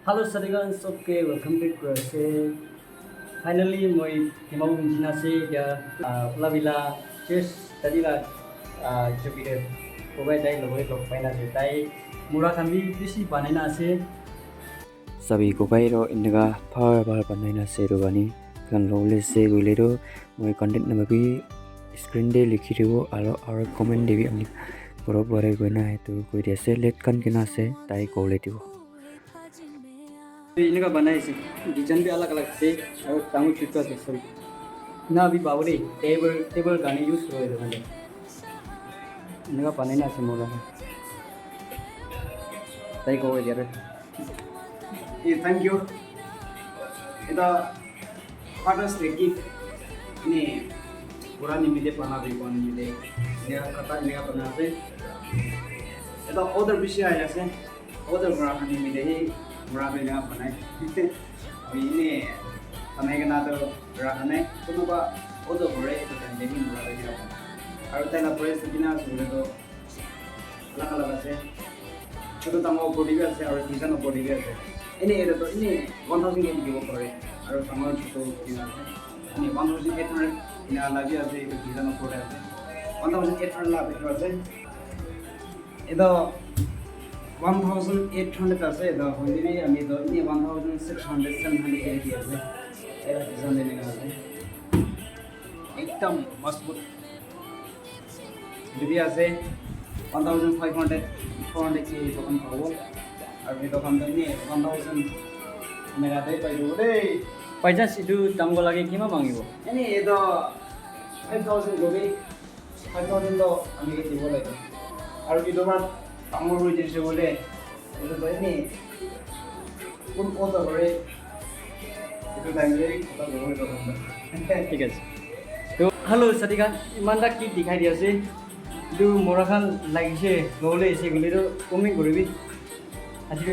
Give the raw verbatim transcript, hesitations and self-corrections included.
Hello, sadi khan, sob ke welcome back kuri ase. Finally, moi Dimapur nishina ase, etia, ah, Ulabila Church study la, ah, jupiter kobai tai logoi log paina ase. Tai mura khan bi bishi banai na ase. Sabi kobai ro eneka bhal bhal banai na ase ro bani. Khan lobole ase koile ro moi contact number bi screen te likhi dibo aro, aro comment te bi apni ghor pare koina etu koi di ase. Late khan kina ase, tai kole dibo. Eneka banai ase, design bi alag alag ase, aru dangor chutu ase, sorry. Na bi bawo de, table, table karne use kuro etu khan de. Eneka banai na ase moi khan. Tai kobo etia. Eh, thank you. Eta Father's Day gift. Ini pura nimite bana bi kon nimite. Eneka kata eneka bana ase. Eta order bishi ahi ase. Order kura khan nimite hi mura bi eneka banai. Ami ini banai kena toh rakha nai. Kunuba order kore, etu time te hi mura bi eneka banai. Aru tai la price tu kina ase koile toh alag alag ase. Chutu dangor opor te bi ase aru design opor te bi ase. Ene etu toh ene one thousand ke bikibo pare. Aru dangor chutu kina ase. Ene one thousand eight hundred ena la bi ase, etu design opor te ase. One thousand eight hundred la bikibo ase. Etu one thousand eight hundred ase, etu hoile bi ami toh ene one thousand six hundred, seven hundred ke di ase. Etu design ene ase. Ekdam mazbut. Etu bi ase one thousand five hundred, four hundred ke etu khan pabo. Aru etu khan toh ene one thousand eneka te pai jabo de. By chance etu dangor lage kiman mangibo? Ene etu five thousand kobi, five thousand toh ami ke dibo lage. Aru etu para dangor hoi jaise koile, etu toh ene kun order kore, etu time te khota hobo etu khan toh. Thik ase. To, hello, sadi khan, iman ta ki dikhai di ase? Etu mura khan lagise, lobole ase koile toh comment kuribi. Aji